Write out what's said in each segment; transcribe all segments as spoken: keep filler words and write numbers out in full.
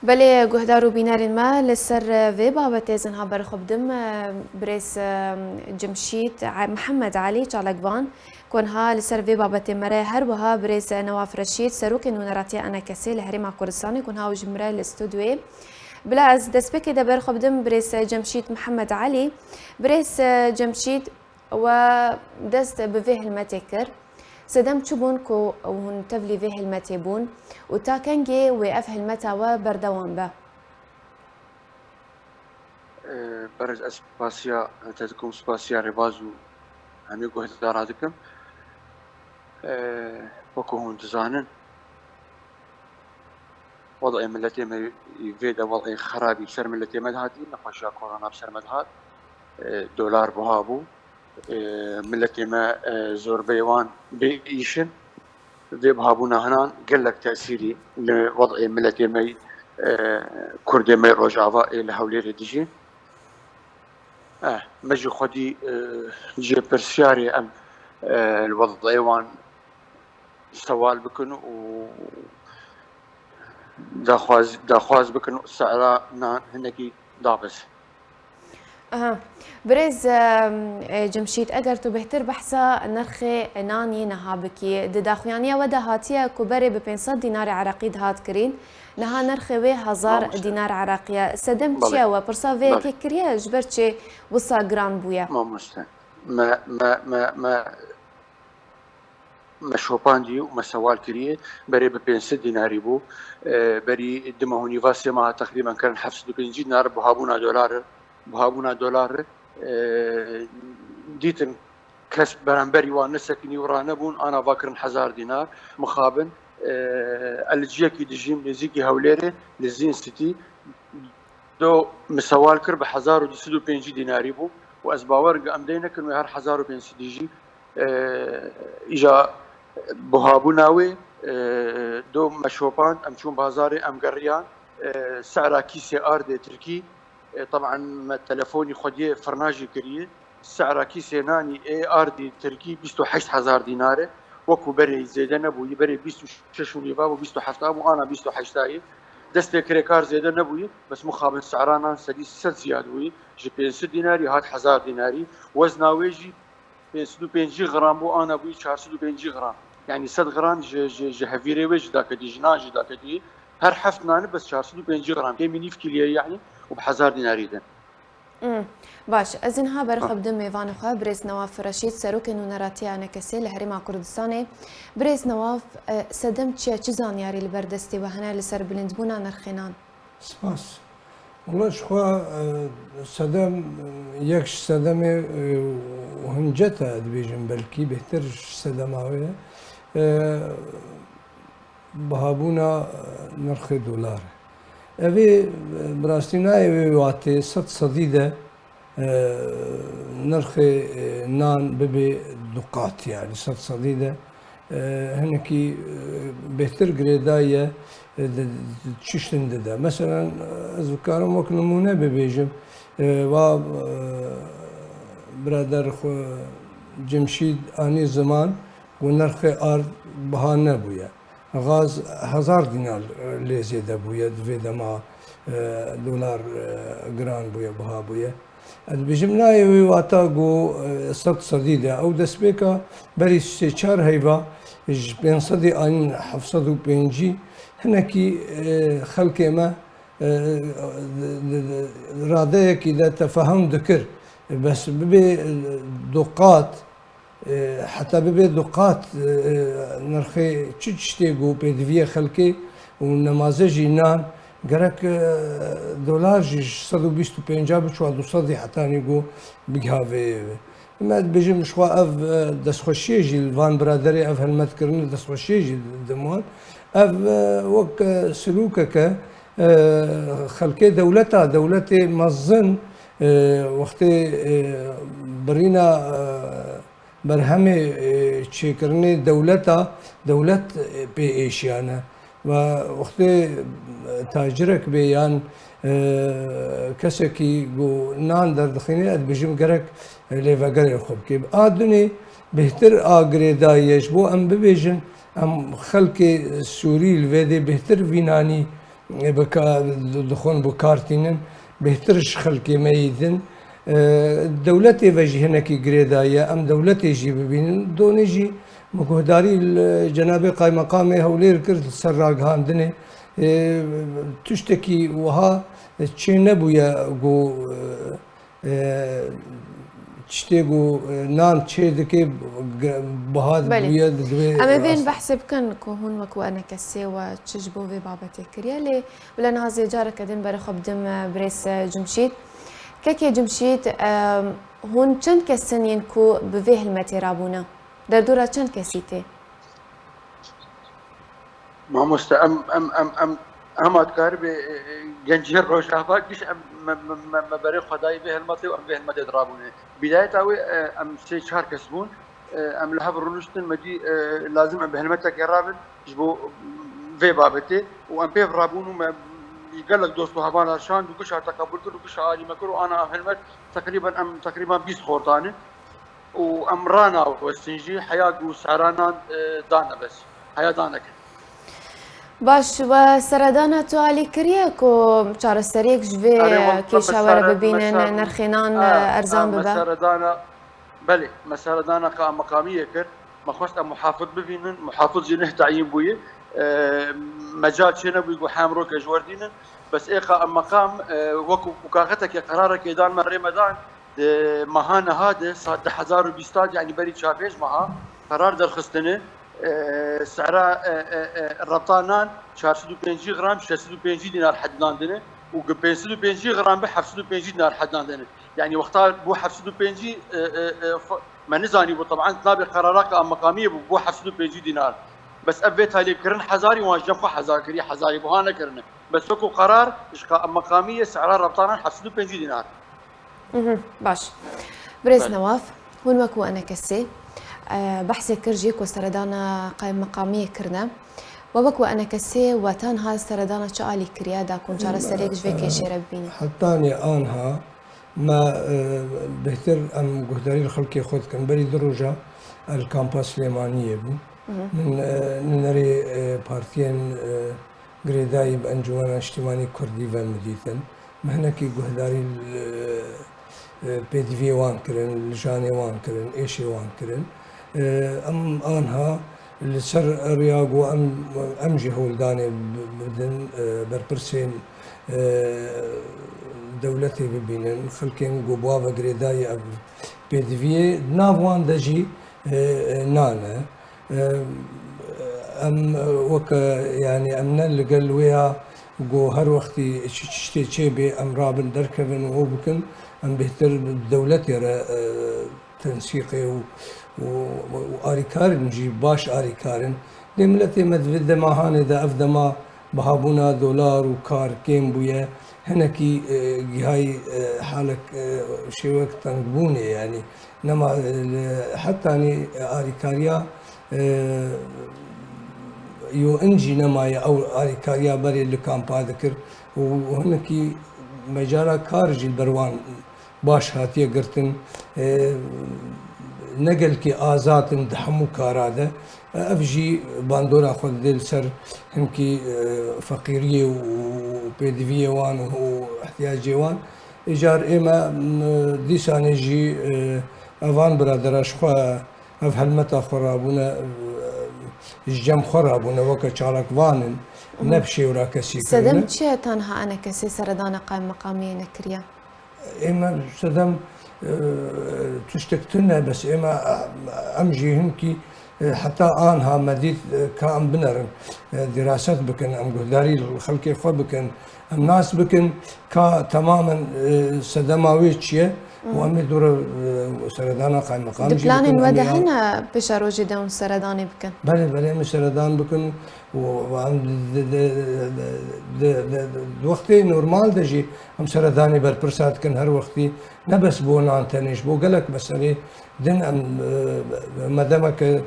Belê guhdar û bînerên me, li ser vê babetê ez niha ber xwe bidim, e, birêz, e, Cemşîd E-, Mihemed Elî Çalakvan, ku niha li ser vê babetê me re, her wiha birêz Newaf Reşîd, serokê nûneratiya E N K S'ê li Herêma Kurdistanê, ku niha ew ji min re li studyoyê. Bila ez destpêkê de ber xwe bidim birêz Cemşîd Mihemed Elî. Birêz, e, Cemşîd, we dest bi vê hilmetê kir. Sedem çi bûn ku hûn tevlî vê hilmetê bûn û ta kengê wê ev hilmeta we berdewam be? Berêz, ez spasiya te dikim, spasiya rêbaz û hemî guhdara dikim. Wekû hûn dizanin, Wed'ê miletê me vê de wed'ê xerabî bi ser miletê me dihatî, nexweşiya korona bi ser me dihat, e, dolar buha bû, e, miletê me, e, zorbeyê wan bê îş in. Vê buhabûna hinan gelek tesîrî li wed'ê miletê me, e, Kurdê me Rojava ê li Hewlêrê dijîn. Eh, me jî xwedî, e, jê pirsiyarê em, e, li wed'ê wan sewal bikin û daxwaz, daxwaz bikin û se'ra nan hinekî dabis. Aha. Birêz, e, e, Cemşîd, eger tu bêhtir behsa nirxê nanî niha bikî, di daxuyaniya we de hatiye ku berê bi pênc sed dînarê Iraqî dihat kirîn, niha nirxê wê hezar Mamoste. Dînar Iraqî ye. Sedem çi Belê. Ye we? Pirsa vê Belê. Yekê kiriye ji ber çi wisa giran bûye? Mamoste. Me, me, me, me, me şopandî û me sewal kiriye. Berê bi pênc sed dînarî bû. E, berî du meh û nîva, sê meha teqrîben kirin heft sed û pêncî dînar buhabûna dolar, buhabûna dolar, e, dîtin kes beramberî wan nesekinî û ranebûn, ana va kirin hezar dînar. Mixabin, e, ez li ciyekî dijîm, nêzîkî Hewlêrê, li Zîn City. Do min sewal kir, bi hezar û du sed û pêncî dînarî bû û ez bawer dikim em dey nekin wê her hezar û pênc sed jî, e, îja buhabûna wê, e, do me şopand, em çûn bazarê, em geriyan, e, se'ra kîsê ardê tirkî, e, teban me telefonî xwediyê firna jî kiriye, se'ra kîsê nanî ê ardî tirkî bîst û heşt hezar dînar e, wekû berê zêde nebûyî, berê bîst û şeş û nîva bû, bîst û heft bû, ana bîst û heşt ye. Destê kirêkar zêde nebûyî, bes mixabin se'ra nan sedî sed ziyad bûyî, ji pênc sed dînarî hat hezar dînarî, wezna wê jî pênc sed û pêncî gram bû, ana bûyî çar sed û pêncî gram. Yanî sed gram ji, ji, ji hevîrê wê jî daketî, ji nan jî daketî. Her heft nanî bes çar sed û pêncî gram, kêmî nîv kîliyê yanî û bi hezar dînarî din. Hmm, baş, ez ê niha ber xwe bidim mêvanê xwe, birêz Newaf Reşîd, serokê nûneratiya E N K S'ê li Herêma Kurdistanê. Birêz Newaf, e, sedem çi ye, çi zanyarî li ber destê we hene li ser bilindbûna nirxê nan? Spas. Wela ji xwe, e, sedem, e, yek ji sedemê, e, û hince te dibêjin, belkî bêhtir ji sedema wê ye. E, bihabûna, e, nirxê dolar. Ev ê, e, bi rastî nayê wê watê sed sedî de, e, nirxê, e, nan bibe du qat, yanî sed sedî de, e, hinekî, e, bêhtir girêdayî ye, e, di, di tiştin dide. Meselen, ez dikarim wek nimûne bibêjim, e, va, e, birader xwe Cemşîd anî ziman ku nirxê ard biha nebûye. Gaz hezar dînar lê zêde bûye, di vê dema, e, dolar, e, giran bûye, biha bûye. Ez dibêjim, nayê wê wata ku, e, sed sedî de. Ew destpêka berî sê çar heyva ji pênc sedî anîn heft sed û pêncî hinekî, e, xelkê me, e, di, di, di radeyekî de tefehum dikir. Bes bibê, e, du qat, E, heta bibe du qat, e, nirxê çi tiştê ku pêdiviyê xelkê û nemaze jî nan, gerek, e, dolar jî ji sed û bîst û pênca biçûa du sedî hetanî ku bigiha vê. Me dibêjim ji xwe ev, e, destxweşiyê jî li van biraderê ev helmet kirine destxweşiyê jî didim wan. Ev, e, wek, e, silûkeke, e, xelkê dewleta, dewletê mezin, e, wextê, e, birîna, e, berhemê, e, çêkirinê dewleta, dewlet, e, pê êşiyane. Ve wextê, e, tacirek bê yan, e, kesekî ku nan derdixîne, ez dibêjim gerek lêvegerê xwe bike. A dunê bêhtir a girêdayî ye. Ji bo em bibêjin, em xelkê Sûrî li vê dê bêhtir vînanî e, bi ka-, dixwin bi kar tînin, bêhtir ji xelkê me yî din. E, dewletê ve jî hinekî girêdayî ye, em dewletê jî bibînin. Donê jî min guhdarî li cenabê qaymeqamê Hewlêr kir li ser ragihandinê. E, tiştekî wiha çê nebûye ku, e, e, tiştê ku, e, nan çê dike, ge-, biha Belê. bûye, divê Em ê vê rast- behsê bikin ku hûn wekû enekesê we çi ji bo vê babetê kiriye, lê bila niha zê careke din berê xwe bidim, e, birêz, e, Cimşîd. Kekê Cimşîd, e, hûn çend kes in yên ku bi vê hilmetê rabûne? Derdora çend kesî tê? Mamoste, em, em, em, em, hema dikaribê, e, e, genciyê Rojava giş em, me, me, me, me berê xwe dayî vê helmetê û em vê helmetê dirabûne. Bidayeta wê, e, em sê çar kes bûn. E, em li hev rûniştin, me dî, e, lazim em bi helmetekê rabin ji bo vê babetê û em pêv rabûn û me gelek dost û hevanan şand û gişa teqebûl kir û gişa alî me kir û ana ev helmet teqrîben em teqrîben bîst xortanin. û em ranawestin jî, heya ku sehranan, e, dane bes. Heya dane kir. Baş, we seredana tu alî kiriye ku çareseriyek ji vê Erê, wal-, kêşa were bibînin, nerxênan, e, erzan bibe? Seredana, belê, me seredana ka meqamiyê kir. Me xwest em muhafid bibînin, muhafid jî neh teyîn bûye. E, mecal çê nebûye ku hem roke ji wer dînin. Bes ê ka em meqam, e, wekû ku kaxetekê qerarekê dan me rê me dan, Di meha niha de, sa-, di hezar û bîst, yanî berî çar pênc meha qerar derxistine, e, sera, e, e, e, rebta nan çar sed û pêncî gram şeş sed û pêncî dînar hedlandine û gi pênc sed û pêncî gram bi heft sed û pêncî dînar hedlandine. Yanî wexta bû heft sed û pêncî, e, e, e, f-, me nizanî bû, teban nabê qerara ka meqamiyê bû, bû heft sed û pêncî dînar. Bes ev vê talêbkirin hezarî wan ji cem xwe hezar kiriye, hezarî buha nekirine. Bes wekû qerar ji ka meqamiyê sera rebta nan heft sed û pêncî dînar. Mhm, baş. Birêz Belê. Newaf, hûn wekû enekesê, e, behsê kir jî ku seredana qaymeqamiyê kirine. We wekû enekesê we tenha seredana çi alî kiriye da ku çareseriyek ji vê kêşê re bibînin? Hetanî anha me, e, bêhtir em guhdarî li xelkê xwe dikin. Berî du roja el kampa Silêmaniyê bû. Mhm. Min, e, nûnerê, e, partiyên, e, girêdayî bi Encûmena Niştimanî Kurdî ve min dîtin. Me hinekî guhdarî li, e, pêdiviyê wan kirin, li janê wan kirin, êşê wan kirin. E, em anha li ser rêya ku em, em jî hewldanê bi-, bidin, e, berpirsên, e, dewletê bibînin, xelkên ku bi wa ve girêdayî ev pêdiviyê, di nav wan de jî, e, e, nan e. Em, weke, yanî em ne li gel wê ya ku her wextî çi tiştê çêbê em rabin derkevin û ew bikin, em bêhtir bi dewletê re, e, tensîqê û, û, û arîkarin jî baş arîkarin. Lê miletê me di vê dema hanê de ev dema bihabûna dolar û kar kêm bûye. Hinekî, e, gihayî, e, halek, e, şêwek tengbûnê, yanî nema, e, li hetanî alîkariya, e, yo in jî nemaye ew alîkariya berê li kampa dikir û hinekî mecala kar jî li ber wan baş hatiye girtin. E, ne gelkî azad in di hemû kara de. Ev jî bandora xwe dide li ser hinkî, e, feqîriyê û pêdiviyê wan û ihtiyacê wan. Îcar ê me, m, dîsanê jî, e, evan biradera ji xwe ev helmeta xwe rabûne, e, ji cem xwe rabûne, weke çalakvan in, ne bi şêwra kesî kirine. Sedem çi ye tenha enekesê seredana qaymeqamiyê nekiriye? Ê me sedem, e, tiştek tune, bes ê me, e, em jî hinkî, e, heta anha me dît, e, ka em binerin, e, diraset bikin, em guhdarî li xelkê xwe bikin, em nas bikin ka temamen, e, sedema wê çi ye û em ê dûre, e, seredana qaymeqam jî bikin. Di planên we de hene pêşerojê de hûn seredanê bikin? Belê, belê, em ê seredan bikin. û em di, di, di wextê normal de jî em seredanê berpirsa dikin her wextî, ne bes bo nan tenê, ji bo gelek meselê din em, e, me demeke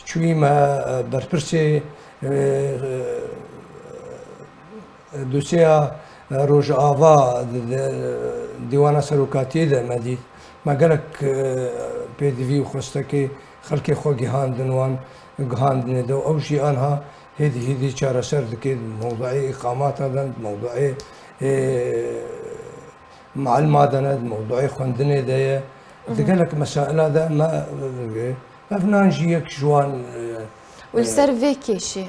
çûyî me, e, berpirsê, e, e, dosyeya, e, Rojava di, di, Dîwana Serokatiyê de me dît. Me gelek, e, pêdivî û xwestekê xelkê xwe gihandin wan, gihandinê de û ew jî anha Hêdî hêdî çareser dike, di mewduê îqamata de, di mewduê, e, mualima de ne, di mewduê xwendinê de ye. Di gelek mesaila de me, e, ev nan jî yek ji wan, e, Û li ser vê kêşê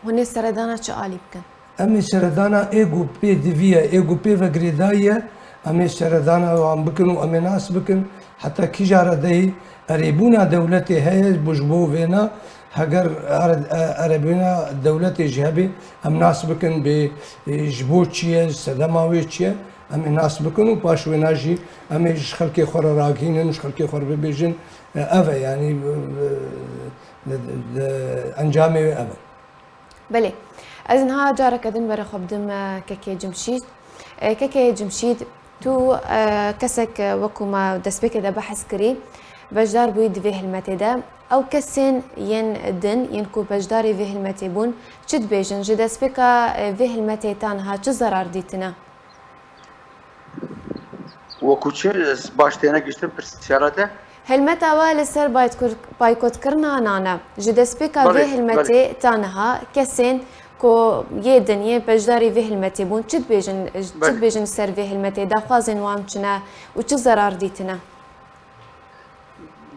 hûn ê seredana çi alî bikin? Em ê seredana ê ku pê divî ye, ê ku pê ve girêdayî ye, em ê seredana wan bikin û em ê nas bikin. Heta kîja re deyî erêbûna dewletê heye bo ji bo vêna, heger ere-, e-, erêbûna dewletê jî hebe, em nas bikin bê, e, ji bo çi ye, sedema wê çi ye, em ê nas bikin û paş wêna jî em ê ji xelkê xwe re ragihînin, ji xelkê xwe re bibêjin, e, ev e, yanî, e, e, encamê wê ev e. Belê. Ez niha careke din berê xwe bidim, e, kekê Cimşîd. E, kekê Cimşîd, tu, e, kesek, e, wekû me destpêkê de behs kirî, beşdar bûyî di vê hilmetê de. Ew kesên yên din, yên ku beşdarî vê hilmetê bûn, çi dibêjin? Ji destpêka, e, vê hilmetê ta niha çi zerar dîtine? Wekû çi? Ez baş têne giştin pirsyara te. Helmeta we li ser baytkur-, baykotkirina nan e. Ji destpêka vê Belê, hilmetê belê. ta niha kesên ku yê din yê beşdarî vê hilmetê bûn, çi dibêjin, çi Belê. dibêjin li ser vê hilmetê? Daxwazên wan çi ne û çi zerar dîtine?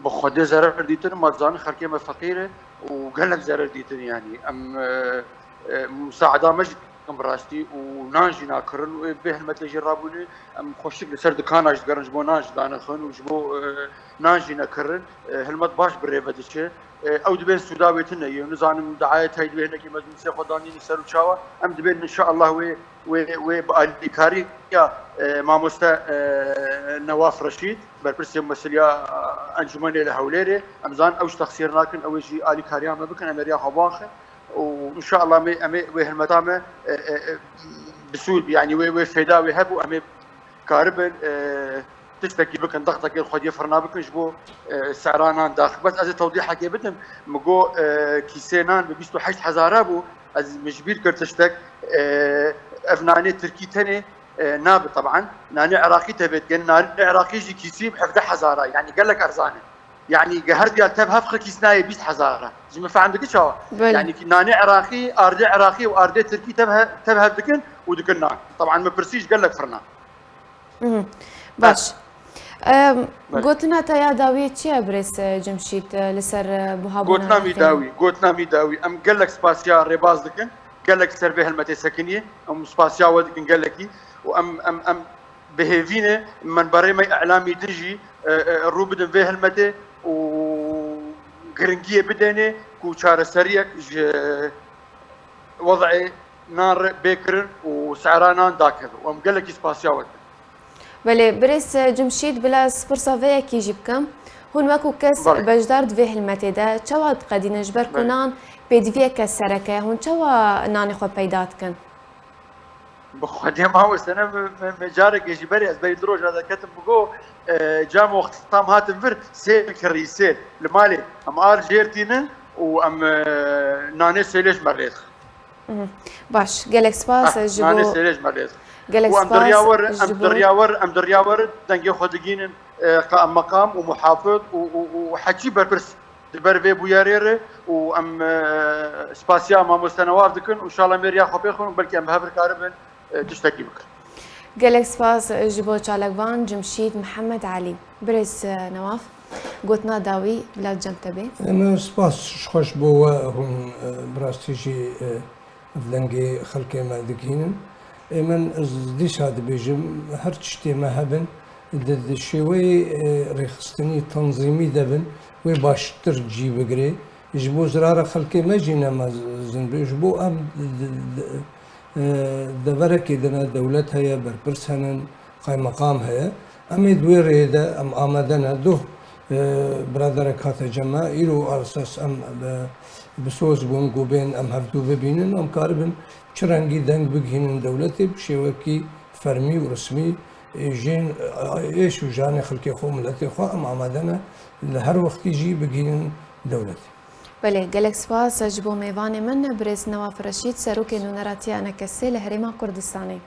Bi Xwedê zerer dîtin, ma dizanin xelkê me feqîr e û gelek zerer dîtin, yanî em, e, e, musaeda me jî dikin bi rastî û nan jî nakirin û ê bê hilmetê jî rabûne, em xweşik li ser dikana jî digerin ji bo nan jî danixin û ji bo, e, nan jî nekirin. E, hilmet baş bi rê ve diçe. E, ew dibên sûda wê tune ye. Nizanim diayet heye, divê hinekî mezmûsê xwe danîne ser û çawa. Em dibên inşaallah wê, wê, wê bi alîkariya, e, mamoste, e, Newaf Reşîd, berpirsê mesiliya, e, encûmenê li Hewlêrê. Em zanin ew ji texsîr nakin, ew ê jî alîkariya me bikin, em ê riya xwe biaxin. Û inşaallah em ê, em ê wê hilmeta me, e, e, e, bi sûd, yanî wê, wê fêda wê hebû, em ê karibin, e, tiştekî bikin, dextekê xwediyê firna bikin ji bo, e, sera nan daxik. Bes ez ê tewdîhekê bidim, min got, e, kîsê nan bi bîst û heşt hezara bû, ez min ji bîr kir tiştek, e, ev nanê tirkî tenê, e, nabe teban. Nanê iraqî tevê dikin, nanê iraqî jî kîsî bi hevdeh hezara, yanî gelek erzan e. Yanî ge her diya tev hev xwe kîs nayê bîst hezara. Ji min fehm dikî çawa? Belê. Yanî ki nanê iraqî, ardê iraqî û ardê tirkî tev he-, tev hev dikin û dikin nan. Teban min pirsî ji gelek firna. Mhm. Baş. Em, Belê. Gotina te ya dawiyê çi ye birêz, e, Cimşîd, e, li ser, e, buhabûna Gotina me nirxê nan? dawî, gotina me dawî. Em gelek spasiya rêbaz dikin. Gelek ser vê helmetê sekiniyê. Em spasiya we dikin gelekî. Û em, em, em bi hêvî ne, menberê me îlamî din jî, e, e, rû bidin vê helmetê û giringiyê bidêne ku çareseriyek ji wez'ê nan re bê kirin û sera nan dakeve. Û em gelekî spasiya we dikin. Belê, birêz Cimşîd, bila ez pirsa vê yekê jî bikim. Hûn wekû kes Belê. beşdar di vê hilmetê de çawa diqedînin, ji ber ku Belê. nan pêdiviyeke sereke ye, hûn çawa nanê xwe peyda dikin? Bi Xwedê mamoste ne, me, me, me carekê jî berê, ez berî du roja derketim, min got, e, cem wexta em hatin vir, sêl kirî, sêl. Li malê em ar jêr tînin û em, e, nanê sêlê ji me lê dixin. Mhm. Baş, gelek spas Ah, ji nanê bo sêlê ji me lê dixin. Gelek Û em spas diriya wer, ji em bo diriya wer, em diriya wer dengê xwe digînin, e, qa-, meqam û muhafiz û, û, û heçî berpirs di ber vê bûyerê re û em, e, spasiya mamoste Newaf dikin û inşallah em ê riya xwe pêxin û belkî em bi hev re karibin, e, tiştekî bikin. Gelek spas ji bo çalakvan Cimşîd Mihemed Elî. Birêz, e, Newaf, gotina dawî bila cem te bê. Em spas ji xwe ji bo we hûn, e, bi rastî jî, e, Ev dengê xelkê me digihînin. Ê min, ez dîsa dibêjim, her tiştê me hebin, di, di şêweyê, e, rêxistinî tenzîmî de bin, wê baştir cî bigire. Ji bo zirara xelkê me jî ne mezin be. Ji bo em di, di, e, deverekê de ne, dewlet heye, berpirs henin, qaymeqam heye. Em ê di wê rêyê de em amade ne. Doh, e, biraderek hate cem me, îro esas em bi, bi soz bûn ku bên em hevdû bibînin, em karibin çi rengî deng bigihînin dewletê bi şêwekî fermî û resmî, e, jên, e, êş û janê xelkê xwe û miletê xwe em amade ne li her wextî jî bigihînin dewletê. Belê, gelek spas ji bo mêvanê min, birêz Newaf Reşîd, serokê nûneratiya Enekesê li Herêma Kurdistanê.